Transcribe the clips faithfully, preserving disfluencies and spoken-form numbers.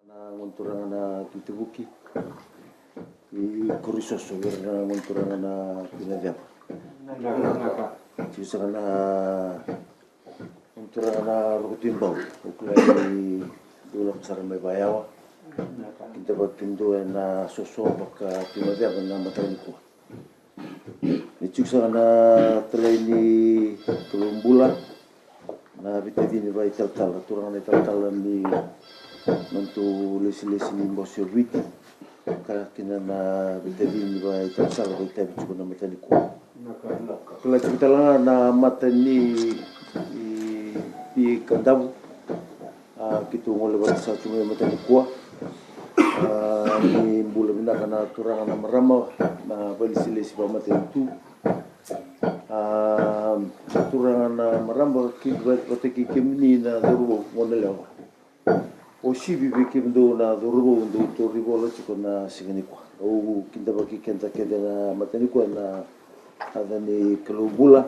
Na gone turaga na Tui Tavuki, i Koroisoso, vei ira na gone turaga na Tui Naceva. Tiko saka na gone turaga na Roko Tui Bau, au kila ni dou lako sara mai vakayawa. Kidavaki kemudou ena soso vaka Tui Naceva na mataka nikua. Ni tiko saka na talai ni Kalou bula, na veitacini vakaitalatala, turaga na italatala ni nodatou lesilesi ni Bose o Viti, ka kina na veitacini vakaitalatala vakaitavi tiko na mataka nikua. Kila tiko tale ga na mata ni, ni, ni Kadavu. A, keitou gole vata saka tu mai mataka nikua. A, ni bula vinaka na turaga na marama, na vailesilesi vakamatanitu. A, turaga na marama, kei vata kei kemuni na cauravou, goneyalewa. Uasivi vei kemudou na cauravou dou tauri vola tiko na siga nikua. Au kidavaki keda kece na mataka nikua na yaca ni Kalou bula.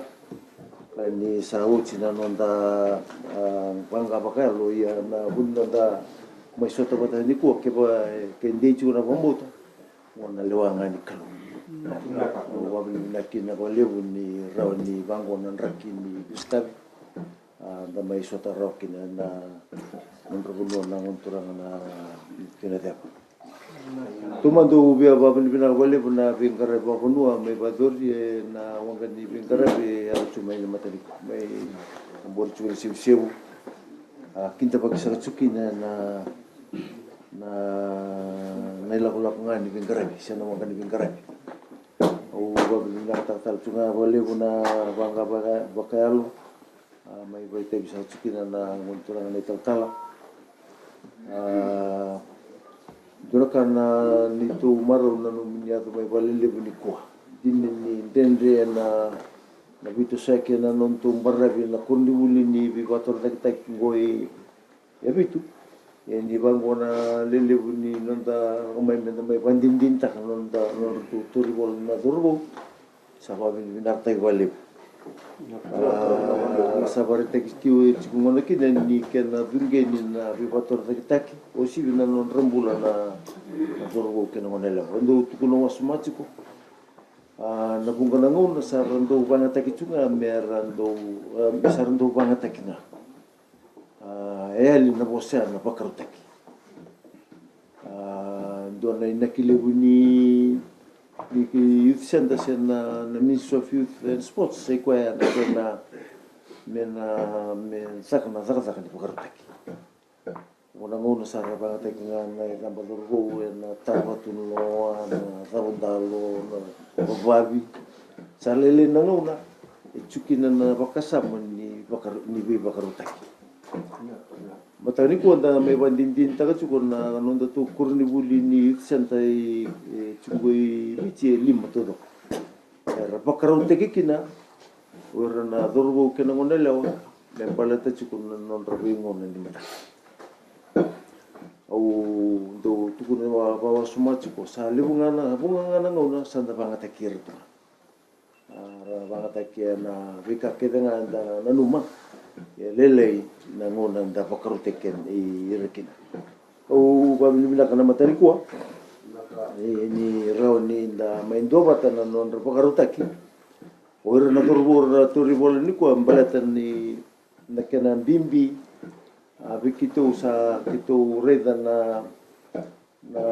Ka ni sa oti na noda, a, vaqa vakayalo, ia na vu ni noda mai sota vata nikua, kevaka e dei tiko na vakabauta, goneyalewa ga ni Kalou. Au vakavinavinaka kina vakalevu ni rawa ni vaqo na draki ni veisotari. A, da mai sota rawa kina na nodra vanua na gone turaga na Tui Naceva. Taumada au via vakavinavinaka vakalevu na veiqaravi vakavanua mai vakayacori ena waqa ni veiqaravi e yaco tu mai na mataka nikua, mai kabori tiko na isevusevu. A, kidavaki saka tiko kina na, na, na ilakolako ga ni veiqaravi se na waqa ni veiqaravi. Au vakavinavinakataka tale tu ga vakalevu na vaqa vaka, vakayalo. A, mai vakaitavi saka tiko kina na gone turaga na italatala. A, dua na ka na neitou marau na nomuni yaco mai vakalelevu nikua. Dina ni dredre na, na veitosoyaki ena nodatou baravi na koronivuli ni veivakatorocaketaki qo e Yavitu. Ia ni vaqo na lelevu ni noda lako mai meda mai vakadinadinataka na noda, nodratou tauri vola na cauravou. Sa vakavinavinakataki vakalevu. A, sa vakaraitaki tiko e tiko gona kina ni kena cuqeni na veivakatorocaketaki, uasivi na nodra bula na, na cauravou kei na goneyalewa. Au dau tukuna wasoma tiko. A, na vuqa na gauna sa ra dau vagataki tu ga me ra dau, a, sa ra dau vagataki ga. A, e yali na vosa ya na vakarautaki. A, dua na inaki levu ni, ni Youth Centre se na, na Ministry of Youth and Sports, sa i koya na kena me na, me caka na cakacaka ni vakarautaki. Vuna gauna sa ra vagataki ga na icaba cauravou, ena tara vatu na loa, na cava dalo, na vavavi. Sa lailai na gauna e tu kina na vakasama ni vakar-, ni veivakarautaki. Mataka nikua da mai vakadinadinataka tiko na nodatou koronivuli ni Youth Centre e, e tiko i Viti e lima taucoko. Era vakarautaki kina o ira na cauravou kei na goneyalewa me baleta tiko na nodra veigauna ni mataka. Au dau tukuna vakawasoma tiko, sa levu ga na, vuqa ga na gauna sa da vagataki ira tu ga. A, ra vagataki ena veika kece ga eda nanuma. E lailai na gauna eda vakarautaki ira kina. Au vakavinavinaka na mataka nikua. E, ni rawa ni da mai duavata na nodra vakarautaki o ira na cauravou era tauri vola nikua, baleta ni na kena bibi, a, vei keitou sa keitou raica na, na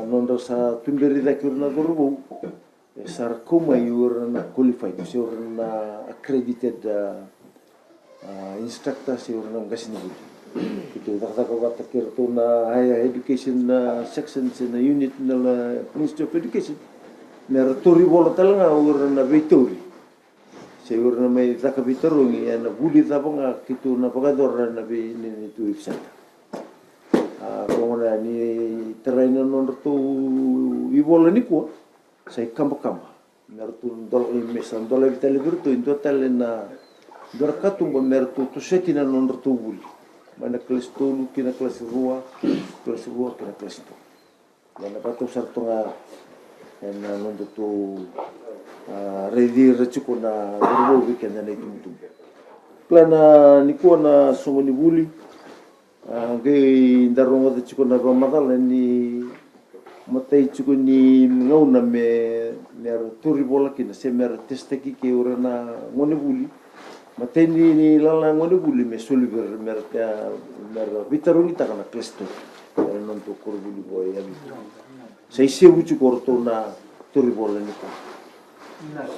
nodra sa tuberi cake o ira na cauravou. E sa ra kau mai o ira na qualified se o ira na accredited, a, a, instructor se o ira na qasenivuli. Keitou cakacaka vata kei iratou na higher education, a, section se na unit na, na Ministry of Education me ra tauri vola tale ga o ira na veitauri se o ira na mai caka veitarogi ena vuli cava ga keitou na vakayacora ena vei, ni, ni tu i Visada. A, koya gona ni tarai na nodratou ivola nikua, sa ikabakaba me ratou dola, me sa dolavi tale vei iratou e dua tale na, dua na katuba me ratou tosoya kina na nodratou vuli mai na kalasi tolu ki na kalasi rua, kalasi rua ki na kalasi tolu. Ia na vakatau sara toka ga ena nodatou, a, raici ira tiko na cauravou vei keda na itubutubu. Kila na nikua na soqo ni vuli, A, qai da rogoca tiko na vakamacala ni matai tiko ni gauna me, me ra tauri vola kina se me ra testaki kei ira na gonevuli. Matai ni, ni lala na gonevuli me soli vei ira me ra, me ra veitarogitaka na class two ena nodatou koronivuli qo e Yavitu. Sa isevu tiko o ratou na tauri vola nikua.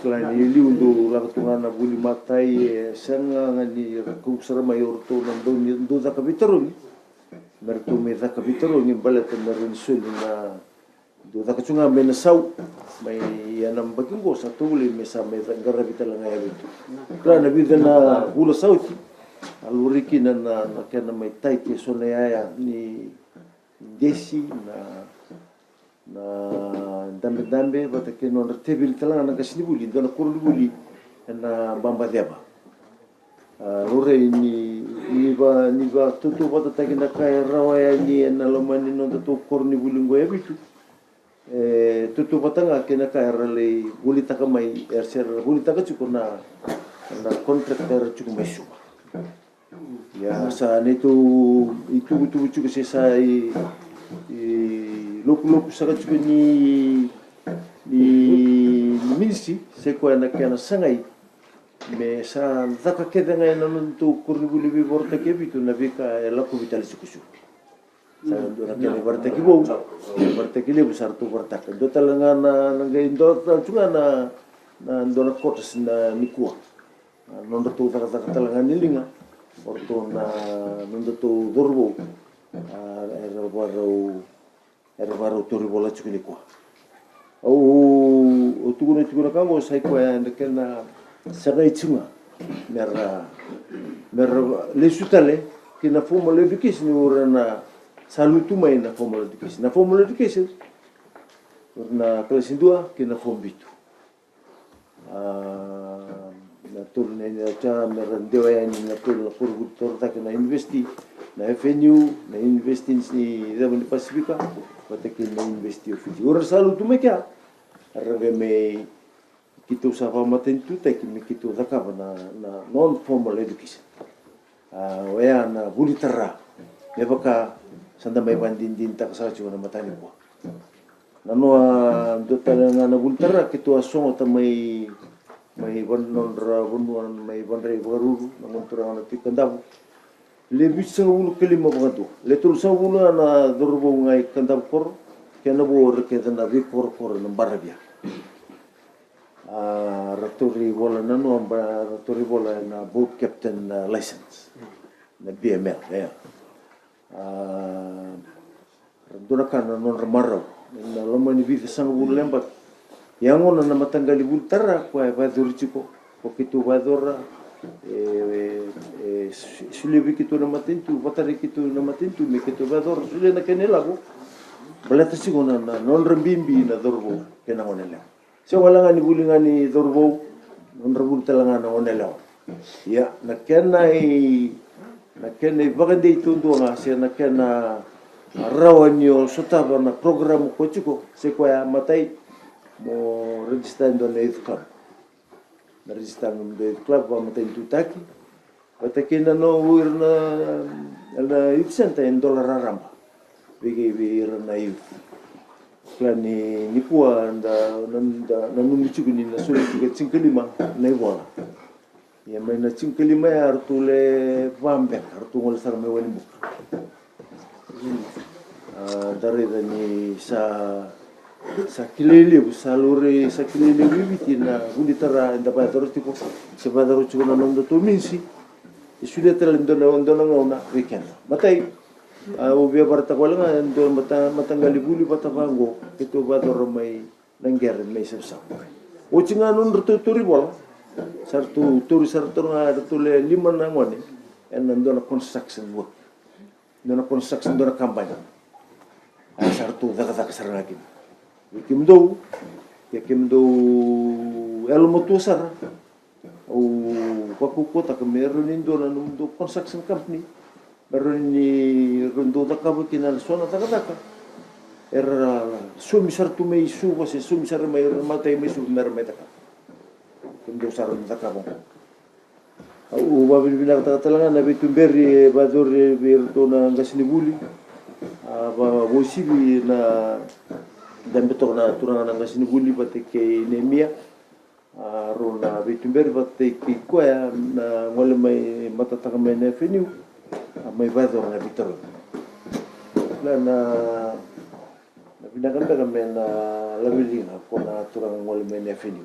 Kila ni liu dou lako tu ga na vuli matai, e sega ga ni ra kau sara mai o ratou na dau ni dau caka veitarogi. Me ratou mai caka veitarogi baleta me rawa ni soli na dau caka tu ga mai na sau mai ena yabaki qo sa tovolei me sa mai ca-, qaravi tale ga Yavitu. Kila na vica na vula sa oti a laurai kina na, na kena mai tai kei so na yaya ni desi na, na dabedabe vata kei na nodra teveli tale ga na qasenivuli, dua na koronivuli ena Babaceva. A, laurai ni, ni va, ni vatautauvatataki na ka e rawa yani ena loma ni nodatou koronivuli qo e Yavitu. E tautauvata ga kei na ka era lai volitaka mai, era se ra volitaka tiko na, na contract era tiko mai Suva. Ia sa neitou ituvatuva tiko se sa i, i lokuloku saka tiko ni, ni, ni minisi, se koya na kena sagai me sa caka kece ga ena nodatou koronivuli veivorataki e Vitu na veika e lakovi tale tiko Suva. Sa dua na kena ivakaraitaki vou, ivakaraitaki levu sa ratou vakaraitaka. Dua tale ga na, na qai dua tale tu ga na, na dua na quarters na nikua. A, nodratou cakacaka tale ga ni liga o ratou na nodratou cauravou. A, era vakarau, era vakarau tauri vola tiko nikua. Au, au tukuna tiko na ka qo sa i koya na kena sagai tiko ga me ra, me ra lesu tale ki na formal education, o ira na sa lutu mai na formal education. Na formal education, o ira na kalasi dua ki na form vitu. A, na tolu na, na, me ra dewa yani na tolu na koronivuli toro cake, na university, na F N U, na university ni ceva ni Pasifika, vata kei na university of Fiji. O ira sa lutu mai kea, ra qai me keitou sa vakamatanitutaki me keitou cakava na, na non-formal education. A, oya na vuli tara, me vaka sa da mai vakadinadinataka sara tiko na mataka nikua. Na noa dua tale ga na vuli tara keitou a sogota mai, mai va-, nodra vanua mai Vadrai Vakaruru, na gone turaga na Tui Kadavu. Le vitusagavulu ka lima vakadua, le tolusagavulu ga na cauravou ga i Kadavu koro, kei na vo o ira kece na veikorokoro na Baravia. A, ra tauri vola na noa, ba, ra tauri vola ena boat captain, a, license, na B M L, ea. A, ra dua na ka na nodra marau ena loma ni vica sagavulu na yabaki. Ia gona na mataqali vuli tara koya e vakayacori tiko, ko keitou vakayacora, e, e, e, su-, solia vei keitou na matanitu, vakatarai keitou na matanitu me keitou vakayacora, solia na kena ilavo. Baleta tiko na, na nodra bibi na cauravou kei na goneyalewa. Sega wale ga ni vuli ga ni cauravou, nodra vuli tale ga na goneyalewa. Ia, na kena i, na kena ivakadei taudua ga, se na kena rawa ni o sotava na program ko tiko, se koya matai, mo register e dua na youth club. Na register mo dua youth club, vakamatanitutaki. Vata kei na nomu ira na, na youth center e dola raraba. Vei kei vei ira na youth. Kila ni, nikua da, na, da, nanumi tiko ni na soli tiko e tinikalima na ivola. Ia mai na tinikalima ya ratou le va beka, ratou gole sara mai Wainibuka. A, da raica ni sa, sa kilai levu, sa laurai, sa kilai levu i Viti na vuli tara eda vakayacora tiko, se vakayacora tiko na nodatou minisi. E solia tale e dua na, dua na gauna vei keda. Matai, a, au via vakaraitaka wale ga e dua na mata, mataqali vuli vata vaqo keitou vakayacora mai Naqere mai Savusavu. Oti ga nodratou tauri vola, sa ratou tauri, sa ratou ga, ratou le lima na gone ena dua na construction work. Dua na construction, dua na kabani. A, sa ratou cakacaka sara ga kina. Ia kemudou, ia kemudou yalomatua sara. Au vakaukauwataka me rawa ni dua na nomudou construction company, me rawa ni ratou cakava kina na so na cakacaka. Era saumi sara tu mai Suva, se saumi sara mai, era matai mai Suva me ra mai cakava. Kemudou sara na cakava oqo. Au vakavinavinakataka tale ga na veituberi e vakayacori vei iratou na qasenivuli. A, vakauasivi na dabe toka na turaga na qasenivuli vata kei Nemia. A, rau na veituberi vata kei koya na gole mai matataka mai na F N U. A, mai vakayacora na veitarogi. Na, na, na vinaka beka me na laveliga ko na turaga gole mai na F N U.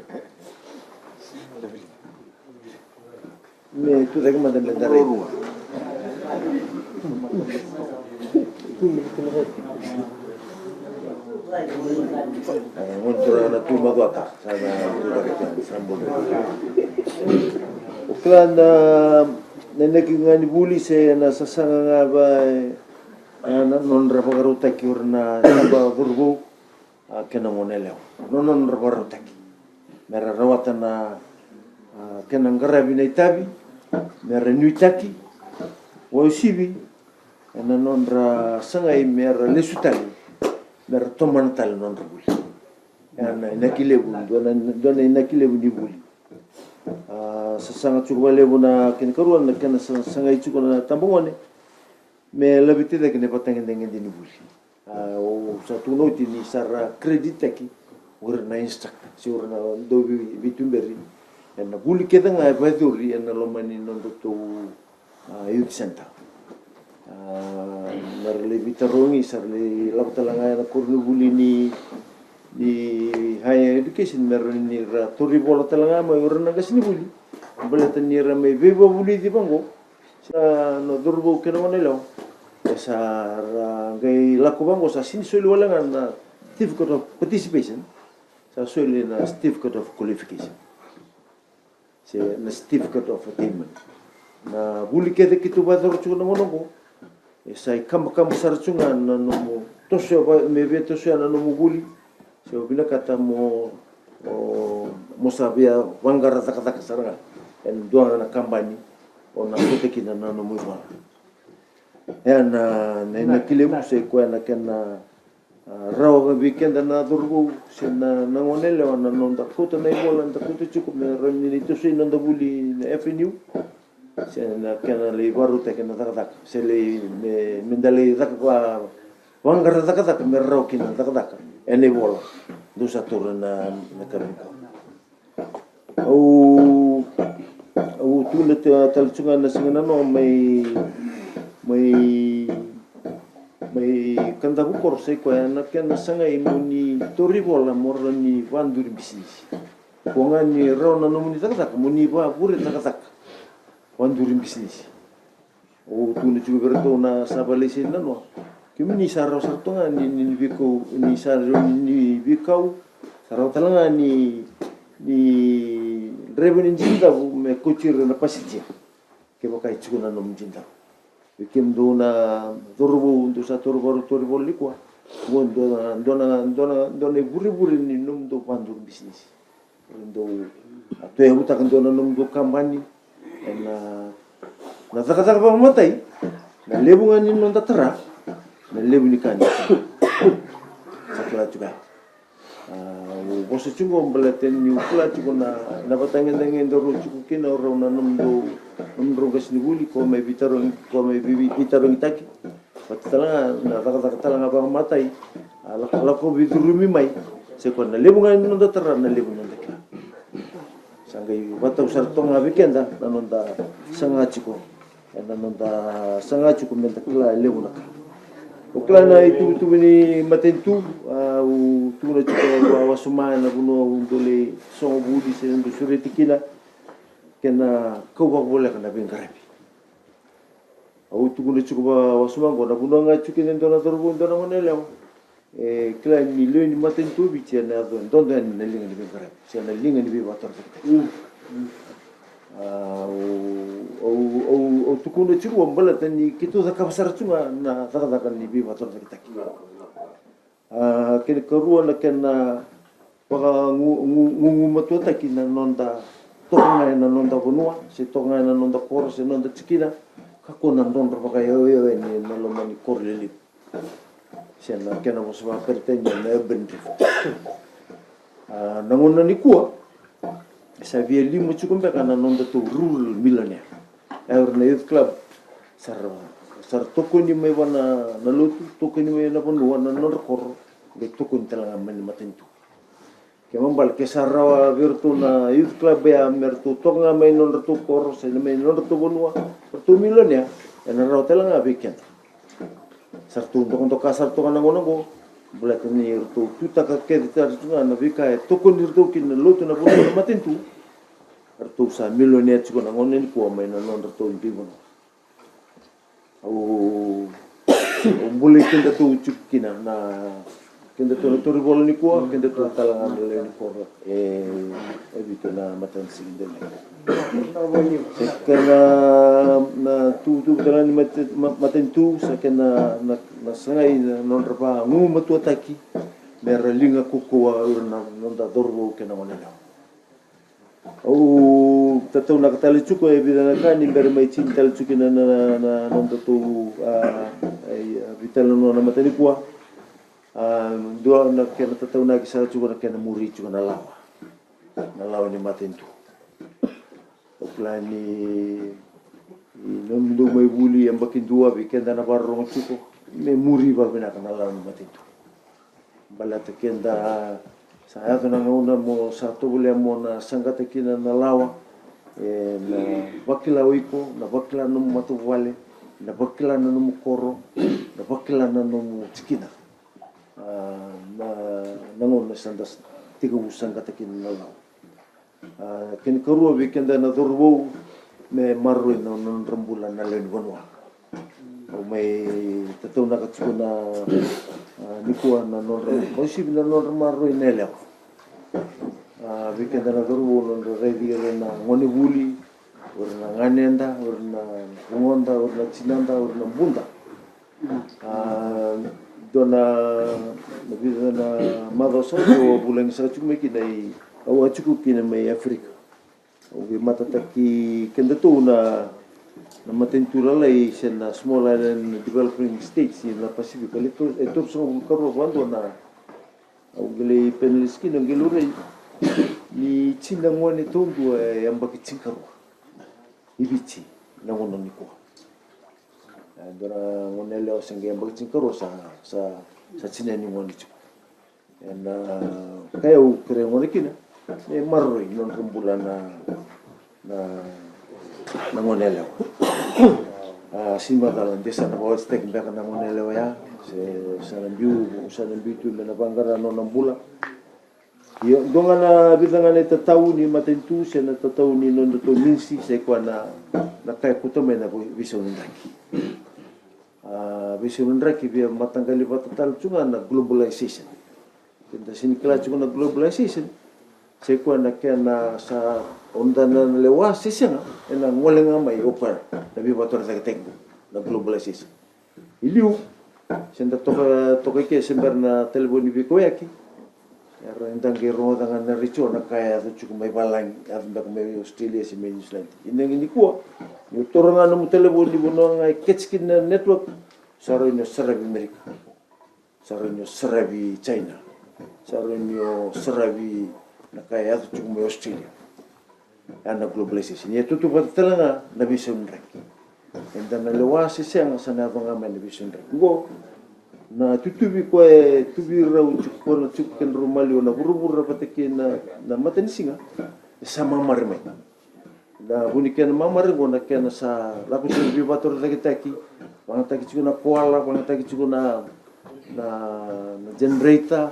Me tu cake mada me da rai. E, gone turaga na tu macuata, sa na tu cake tiko, sa bole. O kila na, na inaki ga ni vuli se na sasaga ga va, e, na, na nodra vakarautaki o ira na taba cauravou, a, kei na gone yalewa. Na nodra vakarautaki me ra rawata na, a, kena qaravi na itavi, me ra nuitaki, vakauasivi ena nodra sagai me ra lesu tale, me ra tomana tale na nodra vuli. Ia na inaki levu, dua na, dua na inaki levu ni vuli. A, sasaga tiko vakalevu na kena ikarua, na kena sa-, sagai tiko na tabagone me laveti cake na ivakatagedegede ni vuli. A, au sa tukuna oti ni sa ra credit-taki o ira na instructor se o ira na dau vei-, veituberi ena vuli kece ga e vakayacori ena loma ni nodratou, a, youth center. A, me ra lai veitarogi, sa ra lai lako tale ga ena koronivuli ni, ni higher education, me ra ni ra tauri vola tale ga mai o ira na qasenivuli, baleta ni ra mai veivakavulici vaqo. Sa na cauravou kei na gone yalewa, e sa ra qai lako vaqo, sa sini soli wale ga na certificate of participation, sa soli na certificate of qualification se na certificate of attainment. Na vuli kece keitou vakayacora tiko na gauna oqo, e sa ikabakaba sara tiko ga na nomu tosoya, me via tosoya na nomu vuli. Se o vinakata mo, o, mo sa via vaqara cakacaka sara ga ena dua ga na kabani o na kauta kina na nomu ivola. Ia na, na inaki levu se koya na kena, a, rawa ga vei keda na cauravou se na, na gone yalewa na noda kauta na ivola, da kauta tiko me rawa ni tosoi noda vuli na F N U. Se na kena lai vakarautaki na cakacaka se lai me, me da lai caka va, vaqara cakacaka me rawa kina na cakacaka ena ivola dou sa taura na, na ka vei koya. Au, au tukuna ta-, tale tu ga na siga nanoa mai, mai, mai Kadavu koro, sai koya na kena sagai mo ni tauri vola mo rawa ni vaduri bisinisi. Ko ga ni rawa na nomuni cakacaka mo ni vavure cakacaka, vaduri bisinisi. Au tukuna tiko vei iratou na sa vakalaiseni nanoa. Kemuni sa rawa sara tu ga ni, ni, ni veikau, ni sa rawa ni veikau, sa rawa tale ga ni, ni draiva ni digi ni davu me kauti ira na pasidia. Kevaka e tiko na nomu digi ni davu. Vei kemudou na cauravou dou sa taura, vakarau tauri vola nikua. Qo dua na, dua na, dua na, dua na ivurevure ni nomudou vaduri bisinisi. Dou a tauyavutaka dua na nomudou kabani ena, na cakacaka vakamatai. Na levu ga ni noda tara, na levu ni ka ni sa kila tiko ya. A, au vosa tiko qo baleta niu kila tiko na, na vatagedegede rau tiko kina o rau na nomudou, nomudrau qasenivuli, ko mai veitarogi, ko mai vei-, veitarogitaki. Vata tale ga na cakacaka tale ga vakamatai, a, lako, lako veicurumi mai. Se koya na levu ga ni noda tara, na levu ni noda kila. Sa qai vakatau sara toka ga vei keda na noda saga tiko, ena noda saga tiko meda kila e levu na ka. O kila na ituvatuva ni matanitu, a, au tukuna tiko vakawasoma ena vanua au dau lai sogo vuli se dau sureti kina, kena kau vakavoleka na veiqaravi. Au tukuna tiko vakawasoma qo, na vanua ga tiko kina e dua na cauravou, e dua na gone yalewa, e kila ni lewe ni matanitu o Viti ena yaco e dodo yani na liga ni veiqaravi se na liga ni veivakatorocaketaki. Mm. A, au, au, au, au tukuna tiko qo baleta ni keitou cakava sara tu ga na cakacaka ni veivakatorocaketaki. A, kena ikarua na kena vakagu-, gu-, gugumatuataki na noda toka ga ena noda vanua, se toka ga ena noda koro, se noda tikina, kakua na drodro vakayauyau yani ena loma ni koro lelevu. Se na kena vosa vakaperitania na urban drift. A, na gauna nikua, Sa via lima tiko beka na nodatou rural millionaire. E, o ira na youth club sa ra, sa ra tokoni mai vua na, na lotu, tokoni mai na vanua, na nodra koro, qai tokoni tale ga mai na matanitu. Kena ibalebale ke sa rawa vei iratou na youth club ya me ratou toka ga mai nodratou koro se mai nodratou vanua, ratou millionaire, ena rawa tale ga vei keda. Sa ratou dokadoka sara toka na gauna oqo, baleta ni ratou tutaka kece sara tu ga na veika e tokoni iratou kina na lotu, na vanua, na matanitu. Ratou sa millionaire tiko na gauna nikua mai na nodratou dui vanua. Au, au bolei kedatou tiko kina na, kedatou na turaga nikua, kedatou tale ga na lewe ni koro e, e vitu na matanisiga dele. Se kena, na tutu tale ni mate-, ma-, matanitu, sa kena na, na sagai na nodra vagumatuataki me ra liga kaukauwa o ira na noda cauravou kei na goneyalewa. Au tataunaka tale tiko e vica na ka ni bera mai tini tale tiko kina na, na, na, na nodatou, a, a, a, veitalanoa na matanikua. A, dua na kena tataunaki sara tiko na kena muri tiko na lawa. Na lawa ni matanitu. Au kila ni, ni nomudou mai vuli e yabaki dua vei keda na vakarorogo tiko, me muri vakavinaka na lawa ni matanitu. Baleta keda sa yaco na gauna mo sa tovolea mo na saqata kina na lawa, e, na vakila o iko, na vakila na nomu matavuvale, na vakila na nomu koro, na vakila na nomu tikina. A, na, na gauna sa da tekivu saqata kina na lawa. A, kena ikarua vei keda na cauravou, me maroroi na nodra bula na lewe ni vanua. Au mai tataunaka tiko na, a, nikua na nodra, vakauasivi na nodra maroroi na yalewa. A, vei keda na cauravou, nodra raici ira na gonevuli, o ira na ganeda, o ira na vugoda, o ira na tinada, o ira na buda. A, dua na, na vica na macawa sa oti au a vulagi saka tiko mai kina i, au a tiko kina mai Africa. Au veimatataki kedatou na, na matanitu lalai se na small island developing states ena Pacific. E tolusagavulu ka rua vakadua na, au qai lai panelist kina, au qai laurai ni tini na gone taudua e yabaki tinikarua i Viti na gauna nikua. E, dua na goneyalewa se qai yabaki tinikarua sa, sa, sa tini ni gone tiko. Ena, a, ka au kerea gona kina me maroroi nodra bula na, na, na goneyalewa. A, sega ni macala de sa na vakawatitaki beka na goneyalewa ya, se sa na biu, sa na biu tu me na vaqara nona bula. Io, dua ga na vica ga na itatau ni matanitu se na itatau ni nodatou minisi, sa i koya na, na ka e kauta mai na vei-, veisau ni draki. A, veisau ni draki via mataqali vata tale tu ga na globalization. Keda sega ni kila tiko na globalization, sa i koya na kena sa, o da na lewa se sega, ena gole ga mai o koya na veivakatorocaketaki, na globalization. I liu, se da toka, toka i ke se bera na talevoni veikauyaki, era, eda qai rogoca ga na retio na ka e yaco tiko mai valagi, yaco beka mai Australia se mai New Zealand. Ia ni nikua, ni o taura ga nomu talevoni, vanua ga e catch kina na network, sa rawa ni o saravi Amerika, sa rawa ni o saravi China, sa rawa ni o saravi na ka e yaco tiko mai Australia. Ya na globalization. Ia e tautauvata tale ga na veisau ni draki. Eda na lewa se sega, sa na yaco ga mai na veisau ni draki. Oqo na tutuvi koya e tuvi rau tiko, koya na tiko kedrau maliwa na vuravura vata kei na, na matanisiga, e sa mamare mai. Na vu ni kena mamare oqo na kena sa lako tiko na veivakatorocaketaki, vagataki tiko na koala, vagataki tiko na, na, na generator,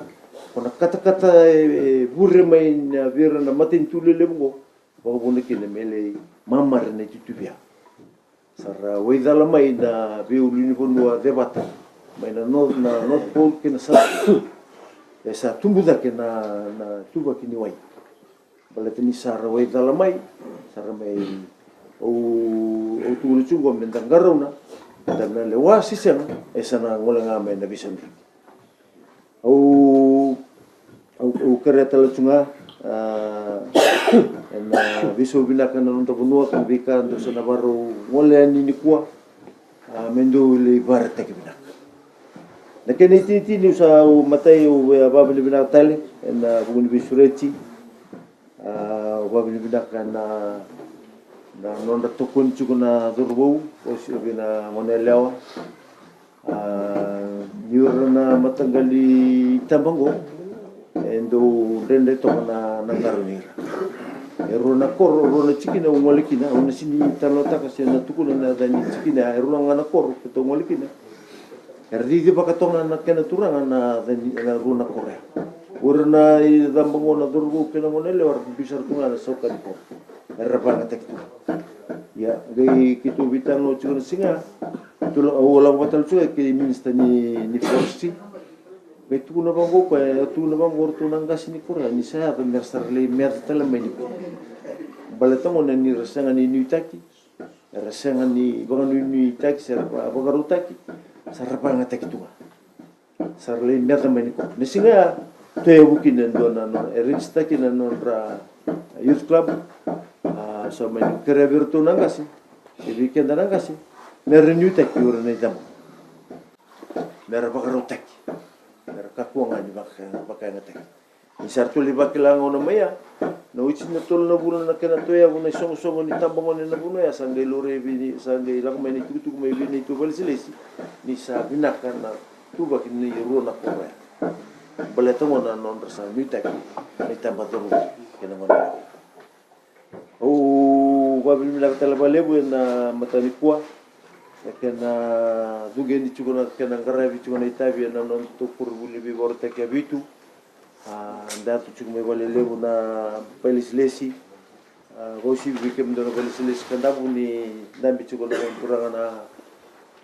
ko na katakata e, e vure mai na, vei ira na matanitu lelevu oqo. Vakavuna kina me lai mamare na itutuvi ya. Sa ra waicala mai na veiulunivanua cevata, mai na North, na North Pole kei na South Pole. E sa tubu cake na, na ituvaki ni wai. Baleta ni sa ra waicala mai, sa ra mai, au, au tukuna tiko oqo me da qarauna, da na lewa se sega, e sa na gole ga mai na veisau ni draki. Au, au, au kerea tale tu ga, a, ena veisau vinaka na noda vanua, ka veika dou sa na vakarau gole yani nikua, a, me dou lai vakaraitaki vinaka. Na kena itinitini, au sa, au matai, au via vakavinavinaka tale ena vuku ni veisureti. A, vakavinavinaka na, na nodra tokoni tiko na cauravou, o Silvina Gonelewa. A, ni o ira na mataqali taba oqo, e dau dredre toka na, na qarauni ira. E rua na koro, rua na tikina au gole kina, au na sega ni talanoataka se na tukuna na yaca ni tikina, e rua ga na koro keitou gole kina. Era cicivaka toka na kena turaga na yaca ni, na rua na koro ya. O ira na icaba oqo na cauravou kei na gonelewa, era biu sara tu ga na saukani koro. Era vakayagataki tu. Ia, qai keitou veitalanoa tiko na siga. Keitou la, au lako vata tale tiko kei minisita ni, ni forestry. Qai tukuna vaqo o koya, e tukuna vaqo o ratou na qase ni koro ya, ni sa yaco me ra sa ra lai meca tale mai nikua. Baleta gona ni ra sega ni nuitaki, era sega ni vakanuinuitaki, se ra va-, vakarautaki, sa ra vakayagataki tu ga. Sa ra lai meca mai nikua. Na siga ya, toya vu kina e dua na nona, e register kina na nodra youth club. A, sa mai kerea vei iratou na qase, e vei keda na qase, me ra nuitaki o ira na icaba. Me ra vakarautaki. Me ra kakua ga ni vaka-, vakayagataki. Ni sa ratou lai vakila gauna mai ya, na oti na tolu na vula na kena toya vu na isoqosoqo ni tabagone na vanua ya, sa qai laurai vei ni, sa qai lako mai na itukutuku mai vei neitou vakailesilesi, ni sa vinaka na tuvaki ni rua na koro ya. Baleta gona na nodra sa nuitaki na itaba cauravou kei na gone. Au vakavinavinaka tale vakalevu ena mataka nikua, e kena cuqeni tiko na, kena qaravi tiko na itavi ena nodatou koronivuli ni veivakarautaki ya Vitu. A, datou tiko mai vakalevu na vakailesilesi. A, vakauasivi vei kemudou na vakailesilesi Kadavu ni dabe tiko na nona turaga na,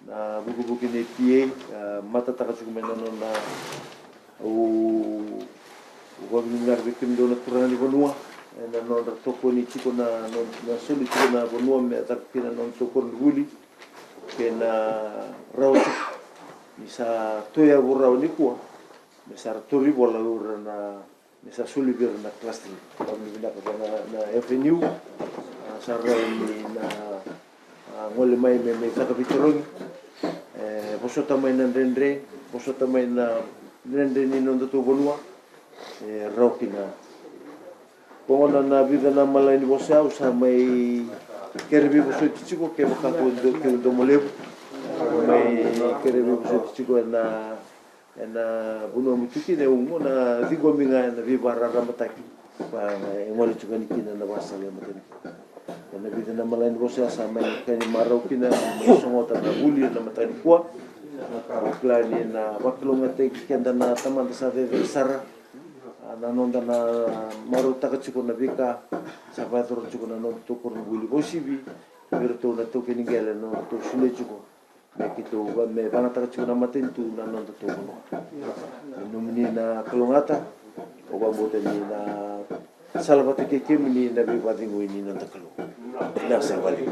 na vukivuki ni P A, a, matataka tiko mai na nona, au, au vakavinavinaka vei kemudou na turaga ni vanua, ena nodra tokoni tiko na, na, na soli tiko na vanua me caka kina na nodatou koronivuli, kei na rawa tiko. Ni sa toya vu rawa nikua, me sa ra tauri vola o ira na, me sa soli vei ira na class three. Vakavinavinaka vua na, na F N U, a, sa rawa ni na, a, gole mai me, me caka veitarogi. E, vosota mai na dredre, vosota mai na dredre ni nodatou vanua. E, rawa kina. Ko gona na vica na malai ni vosa au sa mai kere veivosoti tiko, kevaka ko do-, ke u domo levu. Mai kere veivosoti tiko ena ena vanua mutuki na ugu na ciqomi ga ena veivakararamataki. Ka e gole tiko yani kina na vakasala e matanitu. Ena vica na malai ni vosa sa mai kani marau kina, mai sogota na vuli ena mataka nikua. Au kila ni na vakalougatataki keda na tamada sa cecere sara. A, na noda na marautaka tiko na veika sa vakayacora tiko na nodatou koronivuli, vakauasivi vei iratou na taukei ni qele na nodatou solia tiko. Me keitou va-, me vagataka tiko na matanitu na nodatou vanua. Me nomuni na kalougata, au vakabauta ni na salavata kei kemuni na veivakacegui ni noda Kalou. Na sa vale.